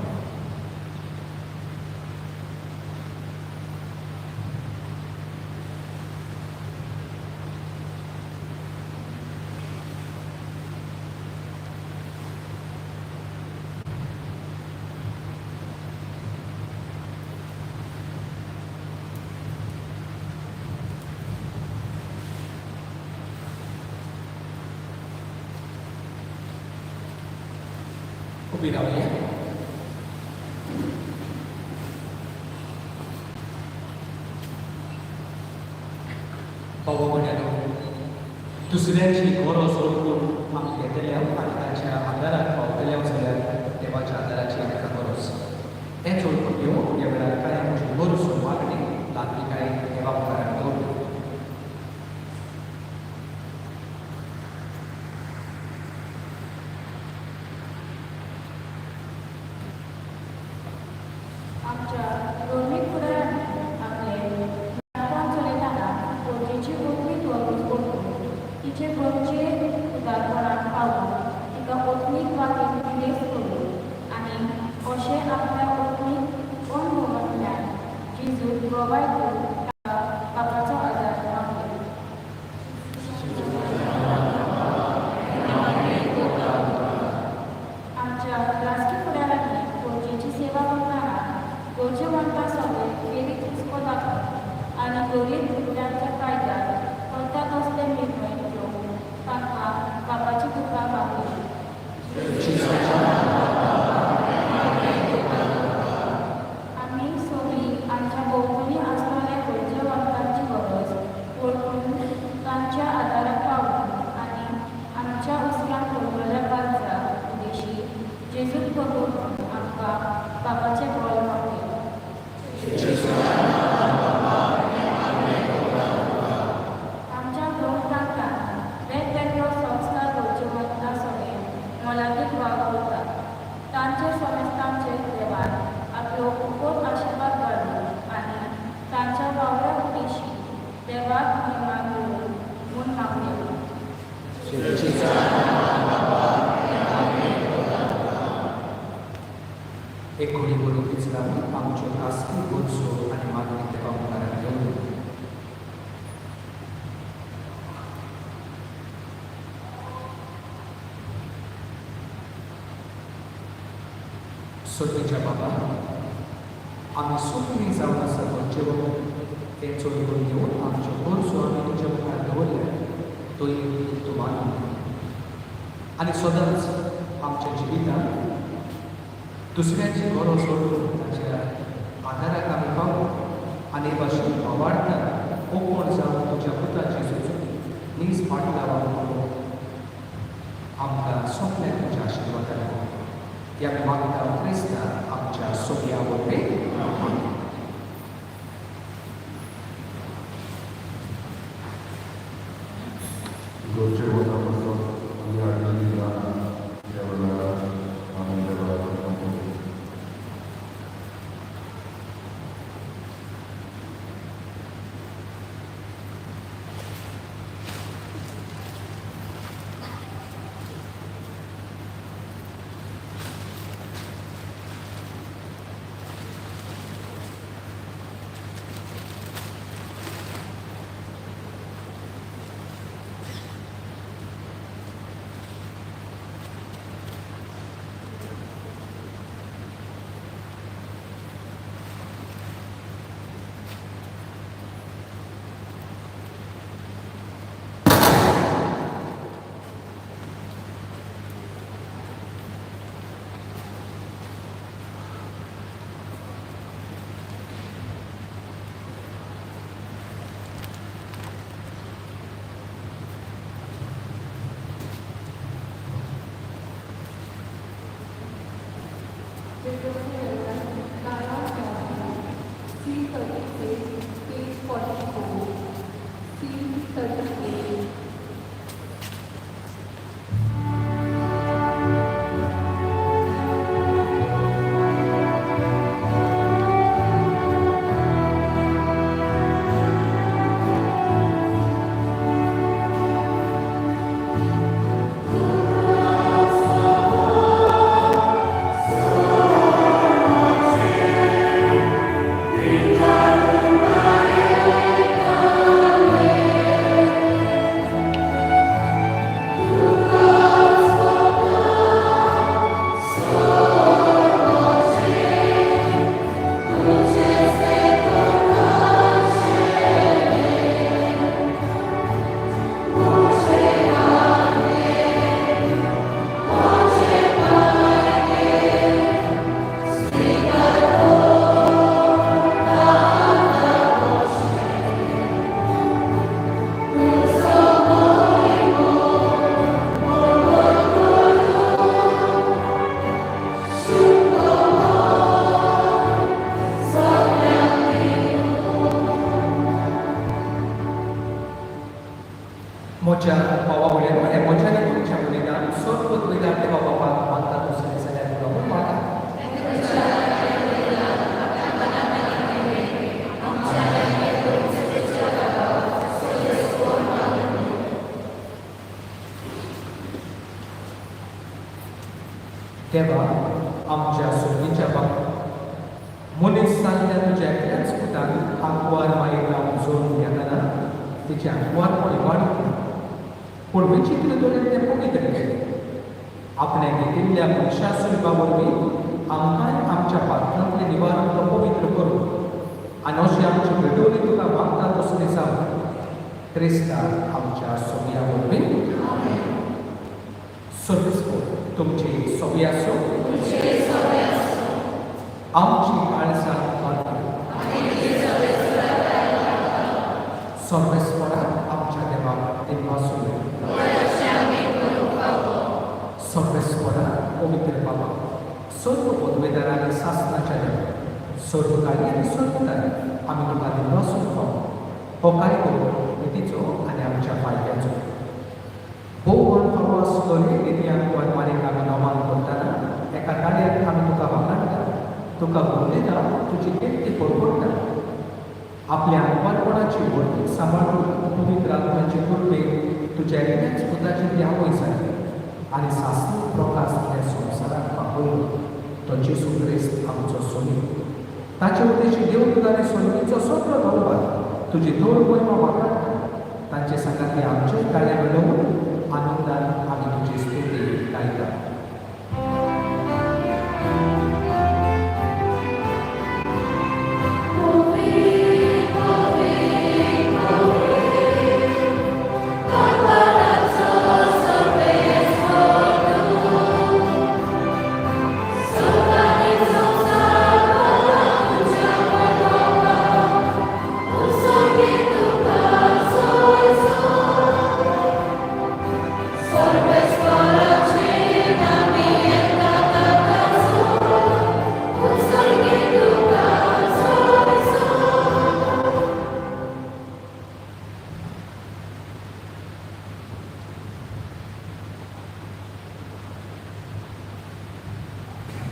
उबी रावया. बाबा भयणांनो, दुसऱ्याची गरज वळखून आमी घेतले आनी ताच्या आदाराक पावतले जाल्यार देवाच्या आदाराची आमकां गरज. हेंच वळखून घेवन ह्या वेळार कांय आमची गरज मागणी ल्हानविकायेन देवा मुखार आमी दवरया. आमच्या रोमी फुडारांनी आपले फुडारपण चलयतना गरजेची ओतमी गरज वळखून तिचे गरजे उदारपणाक पावून तिका ओतमीक वाटेन गिरेस्त करून आनी अशें आपल्या ओतमीक अणभवांतल्यान जेजूक गवाय दिवन ताका बापाचो आदार मागलो. आमच्या राजकी फुडारांनी गरजेची सेवा करतना गरजेवंता सगळे खेरीत हुस्को दाखोवन आनी गरीब दुबळ्यांच्या फायद्याक करता तसले निर्णय घेवन तांकां बापाची कृपा पावयली. आमी सगळीं आमच्या भोंवतणी आसलेल्या देवाक वता. तांचे समेस्तांचेर देवान आपलो उपोत आशिर्वाद घालून आनी तांच्या वावरा उदेशी देवाक महिमा मेळूं म्हूण मागणें. एक घोडी बरोवपीच रावन आमच्यो खासगी गरजो आनी मागणी देवा मुखार घेवन. सर्गेच्या बाबा, आमी सुखी जावन आसा गरजेवो तें चड करून घेवन आमच्यो गरजो आमी तुज्या मुखार दवरल्या तोय तूं मानून आनी सदांच आमच्या जिवितांत दुसऱ्याची गरज सोडून ताच्या आदाराक आमी पावूं आनी हे भाशेन भावार्थान कोण जावन तुज्या पुताची सुचोवणी नीज फाटलाव करूं आमकां सोंपल्या तुज्या आशिर्वादान ती आमी मागता क्रिस्ता आमच्या सोबया वरवीं. गरजे वता पासत आमी हाडलेली दानां ह्या वेळार आमी देवाक अर्पण करूं. C36, page 44, C38. म्हज्या भावा भयणींनो, म्हज्या आनी तुमच्या वयल्यान सर्व वयल्या देवा बापाक मानता दुसरें जाल्यार तुका म्हूण मागता. देवा आमच्या सोबीच्या बाबा मनीस जाल्ल्या तुज्या एकल्याच पुतान आंकवार मायेक लावन जोडून घेतना तिचें आंकवारपण वाडूंक पूण विचित्र तरेन तें पवित्र केलें. आपणें घेतिल्ल्या मनशा सुलभा वरवीं आमकांय आमच्या पात्रांतलें निवारण तो पवित्र करूं आनी अशें आमची भेटवणी तुका मागता तसली जावं क्रिस्ता आमच्या सोबया वरवीं. सर्वीस तुमची सोबी आसूं, आमची काळजां सर्वेस्पराक आमच्या देवाक दिनवासूया. सर्वेस्पराक पवित्र बाबा सर्व पदवेदार आनी सासनाच्या देवा सर्वकारी आनी सर्वताय आमी तुका दिनवासूंक फावो. हो कायदो नितीचो आनी आमच्या फायद्याचो भोवमान फावो आसलो निती आमकां मारीक आमी नमान करता. तुका उलयता तुजी कीर्ती फडफडटा. आपल्या आंकवारपणाची व्हडवीक सांबाळून पवित्र आत्म्याचे कृपेन तुज्या एकल्याच पुताची ती आवय जाली आनी सासणीक प्रकाश ह्या संवसाराक पावयलो तो जेजू क्रिस्त आमचो सोमी. ताचे उद्देशी देव तुका आनी सोयीचो सगळो दरबार तुजी दोन मोहिमा वापरता. तांचे सांगाती आमचे कार्य मेळोवन आनंदान आमी तुजी स्तुती गायता.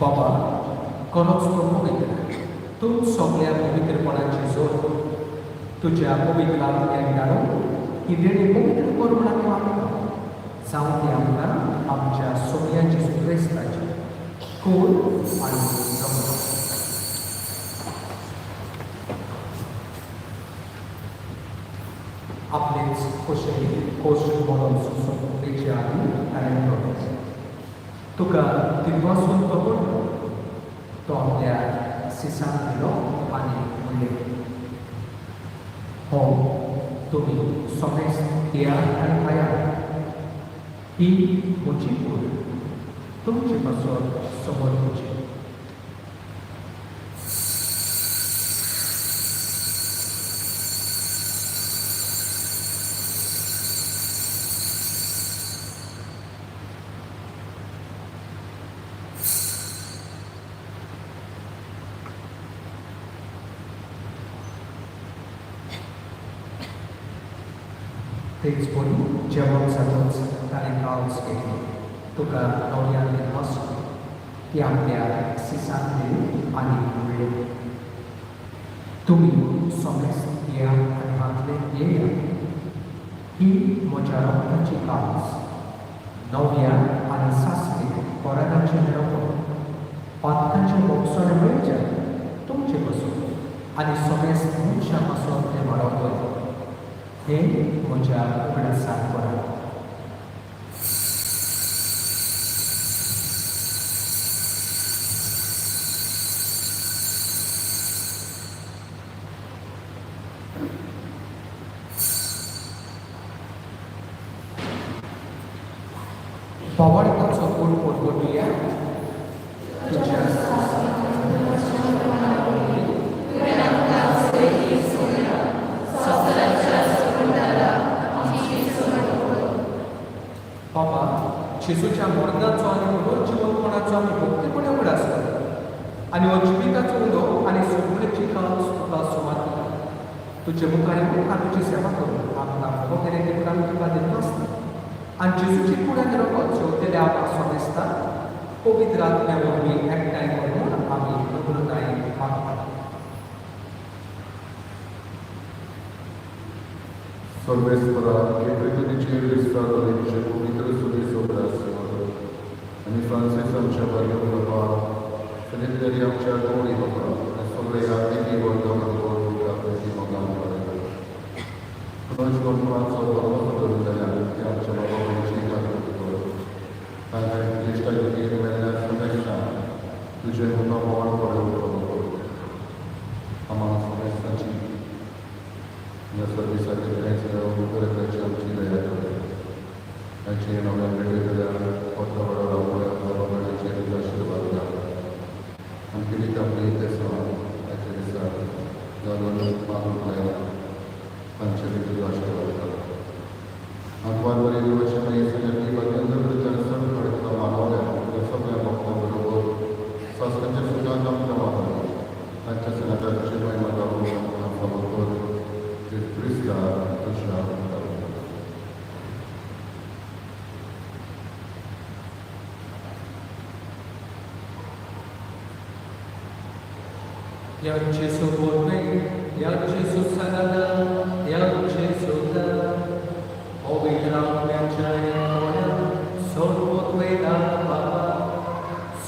बाबा खरोच तूं पवित्र, तूं सगळ्या पवित्रपणाची जोड. तुज्या पवित्र आत्म्याक धाडून ही देणी पवित्र कर म्हूण आमी मागता. जावं ती आमकां आमच्या सोम्या जेजू क्रिस्ताची कूड आनी रगत. आपलेच खोशेन खोश म्हणून सोंपतेचे आदी ताणें म्हणलें, तुका दिनवासून तो पडलो. तो आपल्या सिसांक दिलो आनी म्हणलें, हो तुमी समेस्त घेयात आनी खायात. ही म्हजी कूड तुमचे पासत समर्पिची. तेच परी जेवण जातच ताणें काळज घेतली, तुका नव्यान दिनवासून ती आपल्या सिसांक दिली आनी म्हणलें, तुमी समेस्त घेयात आनी हांतलें पियेयात. ही म्हज्या रगताची काळज, नव्या आनी सासणीक कोरानाचें मेळोवप, पातकांचें भोगसणें मेळचें तुमचे पासून आनी समेस्त मनशां पासून तें वाडोवप. हे म्हज्या उगडासाक करात. पवाडकाचो कोण पोटपोटुया तुज्या बाबा जेजूच्या मरणाचो आनी पुनर्जिवनपणाचो आमी भक्तीपणे उगडास करता आनी हो जिविताचो उलो आनी सोंपणेची काळज तुका सुमार तुजे मुखार येवन आमी तुजी सेवा करून आमकां फावो केलें देखून आमी तुका दिनवासता आनी जेजूची कूड आनी रगत जेवतले आमकां सोमेस्ता पवित्र आत्म्या वरवीं एकठांय करून आमी नम्रतायेन मागता. सर्वेस्परा che pretendicere il Stato legge पवित्र सुदेसोब्रास आनी फ्रांसीस आमच्या बारयो बाबा सेनेटरी आमच्या गोरी बाबा आनी सगळे आर्थिकी वर्गा बरोबर मोगान पुनश गणपणाचो बरो धरून जाल्यार ते आमच्या बाबा भयणीची जागृती कर. तांकां ज्येश्ठा योगीन मेल्ल्या समेस्तां तुजें मुखार भोंवण पडून आम्हाला समेस्तांची ह्या सर्विसाचे बरें आमची दया कर. तांची नव्या वेगळे जाल्यार पोटा बरोबर बाबा तुझा आशीर्वाद घाल. आनी पिडीत आपली तेसो ताचे दिसा घालून मागूंक लायला तांचे तुजो आशीर्वाद घाल. आंकवार बरी दिवचे मागीर सगळ्या सण तुका मान ह्या जेजू वरवीं, ह्या जेजू सांगाता, ह्या जेजूला पवित्र आत्म्याच्या एकपणान सर्वत्वेदा बाबा,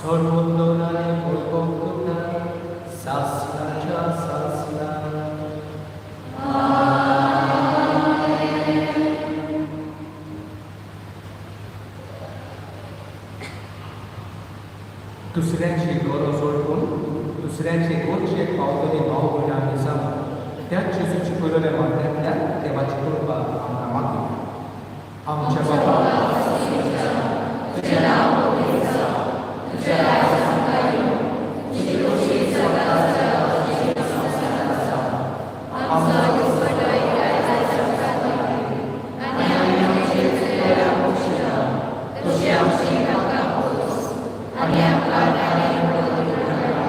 सर्वोत्तराने वैभव तुका सासनाच्या सासना. दुसऱ्याची गरज वळखून दुसऱ्याचे गरजेक पावतली भाव भयणां आमी जावन त्याच जेजूची पयलेल्या माध्यमांतल्यान देवाची कृपा आमकां मागया. आमच्या बाबा, तुझें नांव पवित्र जावं, तुजें राज्य आमकां येवं, तुजी खोशी स्वर्गांत आसा तशी संवसारांत जावं. आमचो दिसपट्टो आयज आमकां दी आनी आमी आमचे चुकलेल्यांक बक्षिता तशी आमची पापा पोस आनी आमकां न्यायालयान पडूं नाका,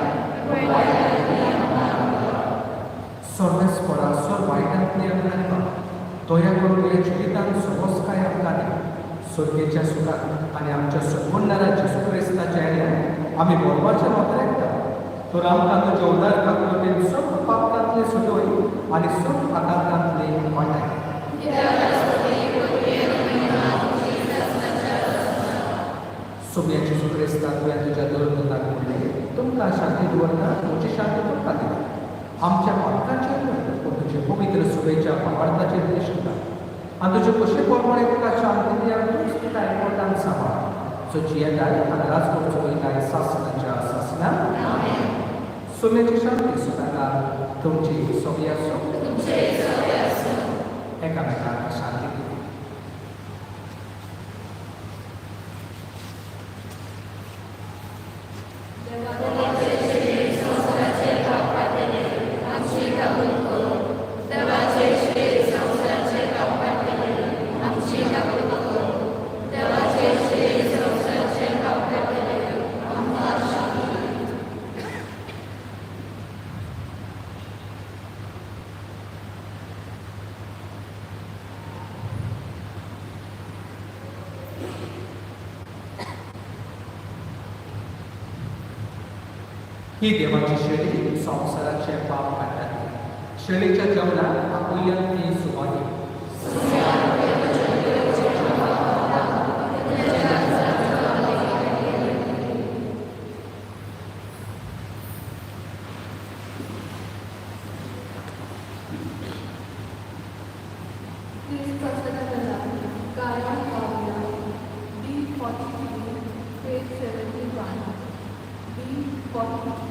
पूण वायटांतली आमकां वाटाय. सर्वेस्परा सर वायटांतली आमकां निवार. दया करून ह्या जिवितांत समजकाय आमकां दी. सर्गेच्या सुखात आनी आमच्या सगुणारा जेजू क्रिस्ताच्या हेल्यान आमी बरोवपाचें वापरता तर आमकां तुज्या उदार कृपेन सग पापतांतले सुटोय आनी सग आकांतांतले वाटाय. सोम्या जेजू क्रिस्ता, तुवें तुज्या धर्मदूताक म्हणलें, तुमकां शांती दवरता, तुमची शांती तुमकां दिता. आमच्या पातकांचेर न्हय, पूण तुजे पवित्र सुबेच्या भावार्थाचेर दृश्ट घाल आनी तुजे कशे प्रमाणे तुका शांती दी आनी तूंच तुका एकवटान सांबाळ, जो जियेताय आनी राज करचो वयताय सासनाच्या सासना. सोम्याची शांती सुदांका तुमची सोबी आसूं. एकामेकांक शांती दिवं. ही देवाची शेळी संवसाराचे पाप काडटात. शेळीच्या जेवणाक आपल्यान ती सुवादी. क्रिस्त प्रसन्न जाला. गायन पावया D 43, page 71, D 43.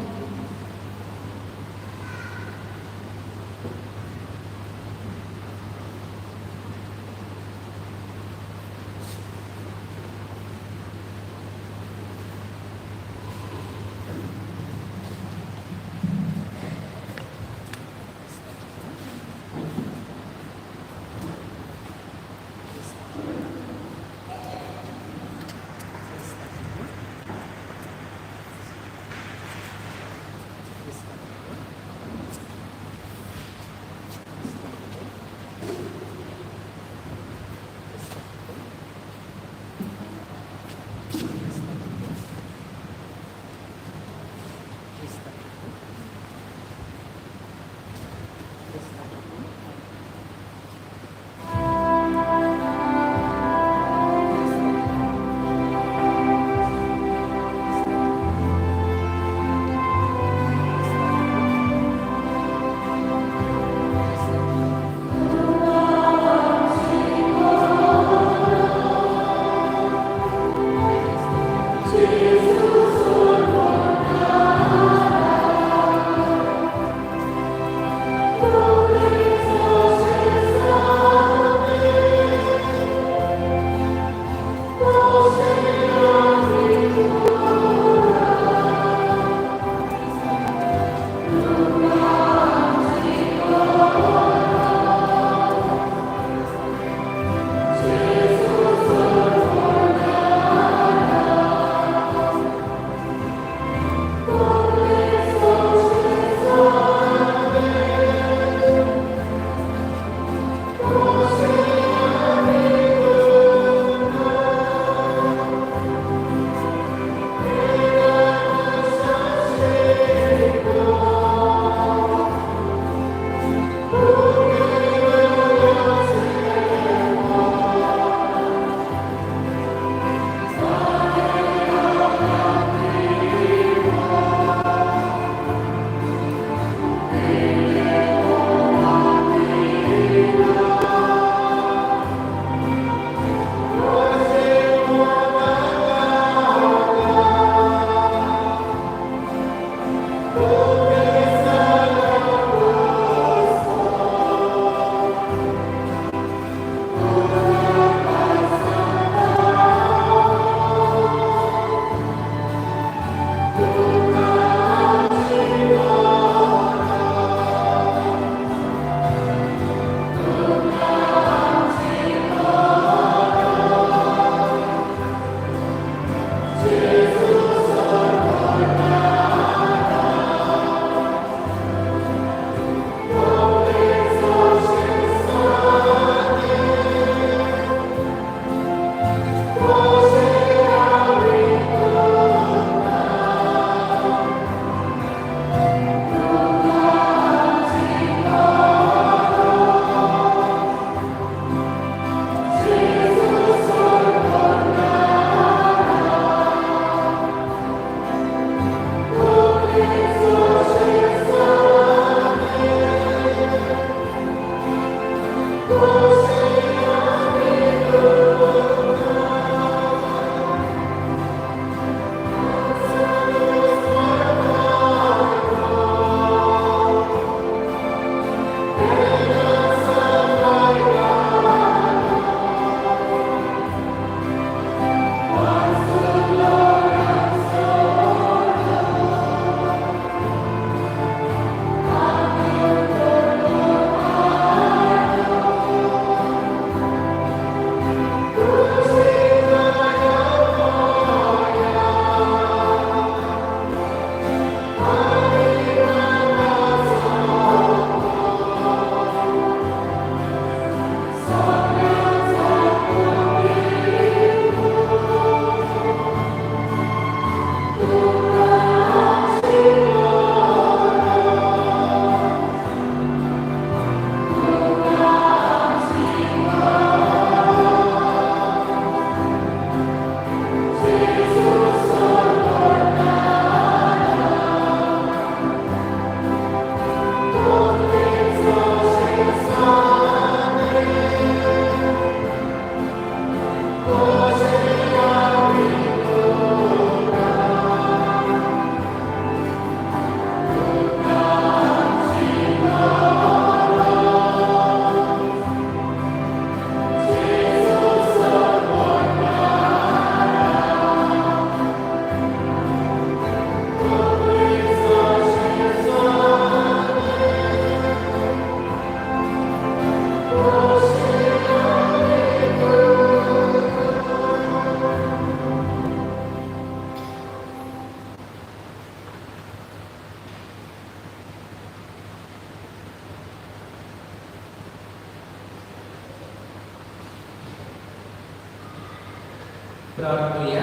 प्रार्थुया.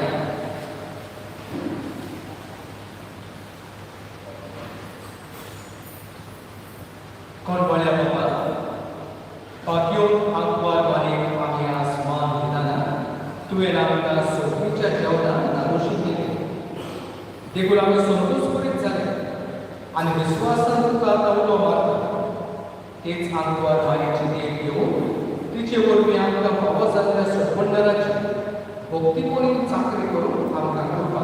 कोण बोल्या बाबा पाकयो आंकवार मारीक आमी आसमान दिताना तुवें आमकां सोफीच्या जेवणान धादोशी केली, देखून आमी संतोश करीत जाले आनी विस्वासान तुका आतां उलो मारता. तेच आंकवार मारीची देख घेवन तिचे वरवीं आमकां फावो जाल्ल्या सत्वंडराची भक्तीपणी चाकरी करून आमकां कृपा.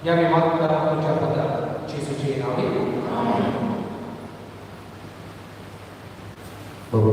ह्या आमी मागता तुमच्या पदार जेजूचे नांवे. बाबा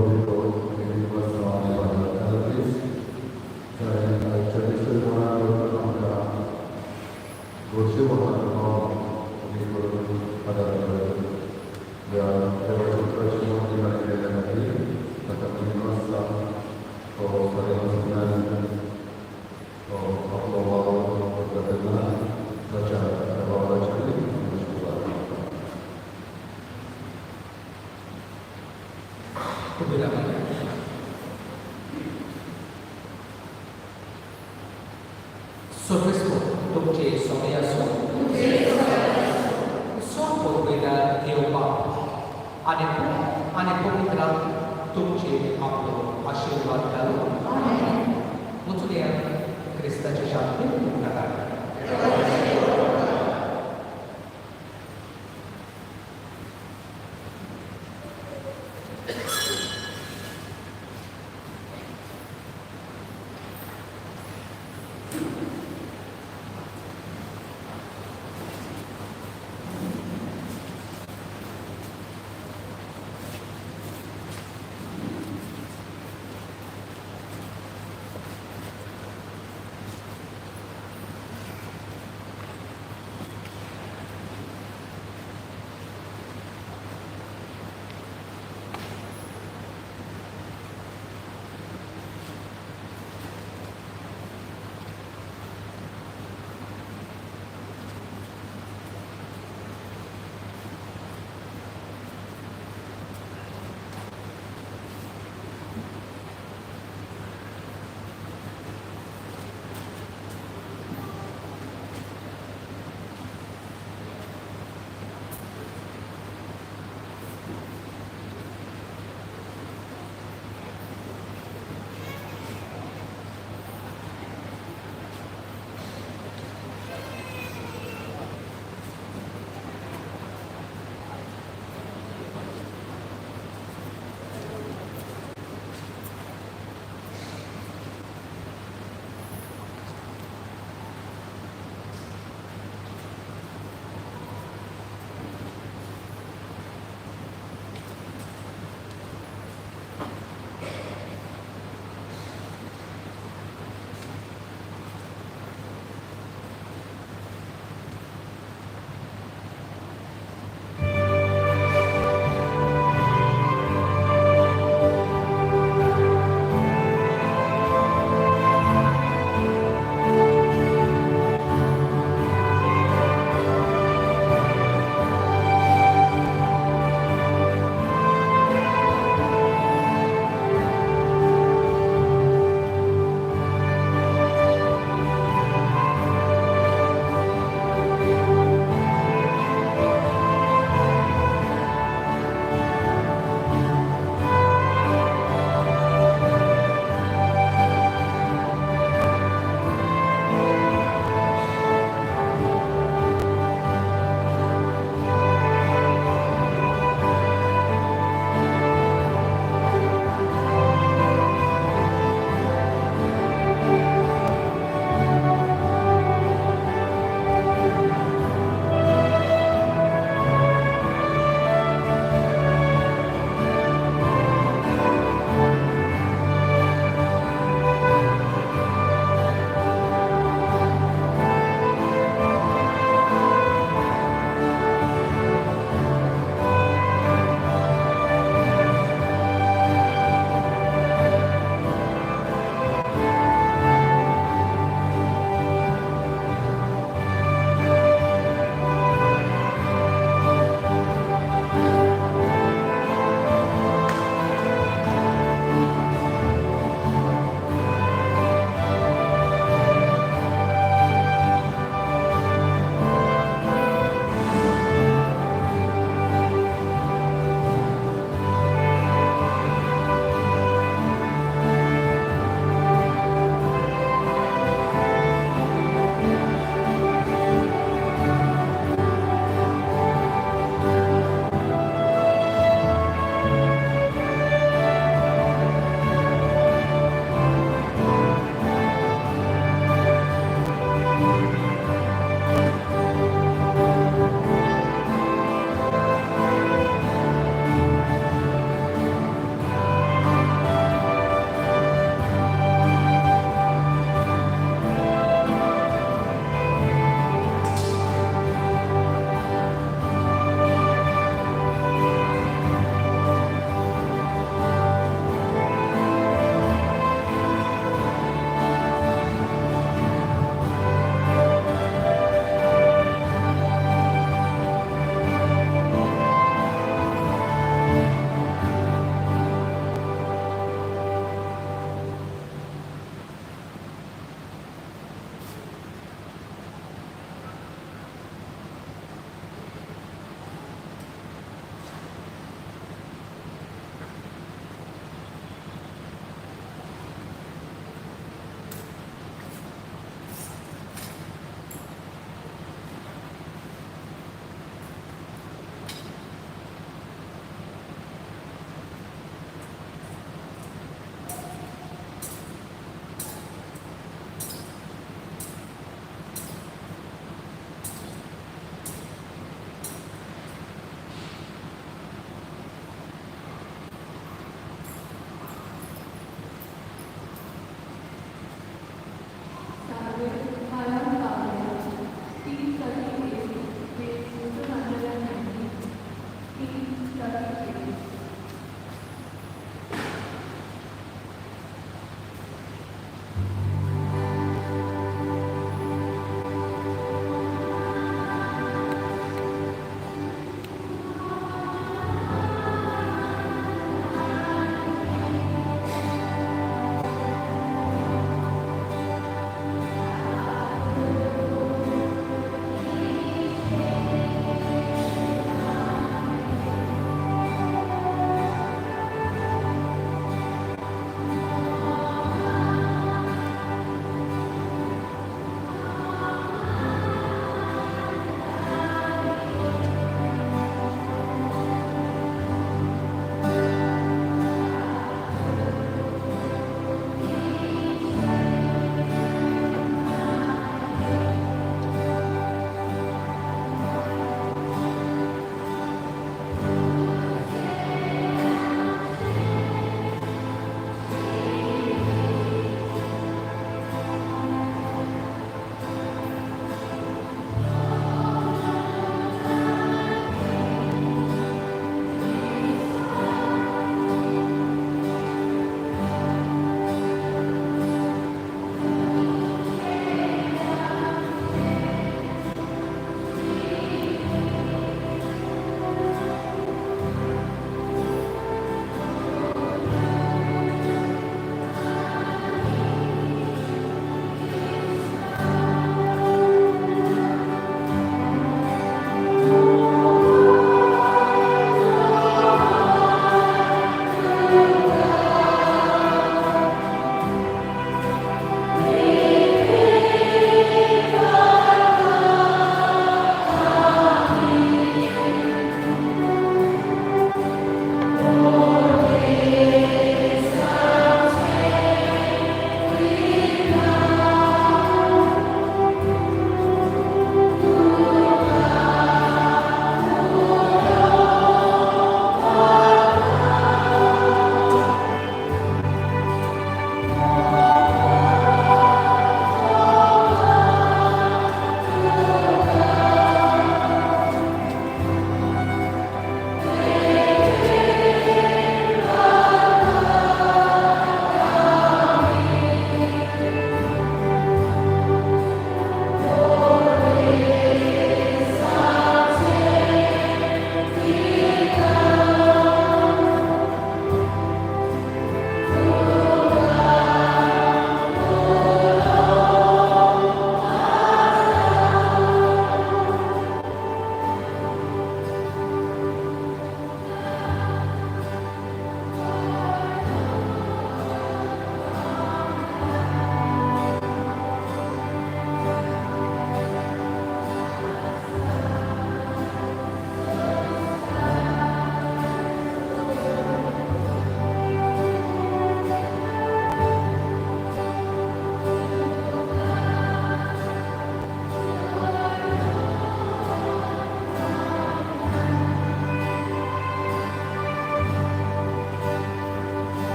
सर्वेस्पर तुमचे सोमे आसूं, सोप वयल्या देव बाप आनी पूत आनी पवित्र तुमचेर आपलो आशिर्वाद घालूं. वचुया क्रिस्ताचे शांती तुमकां.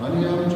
आनी आमच्या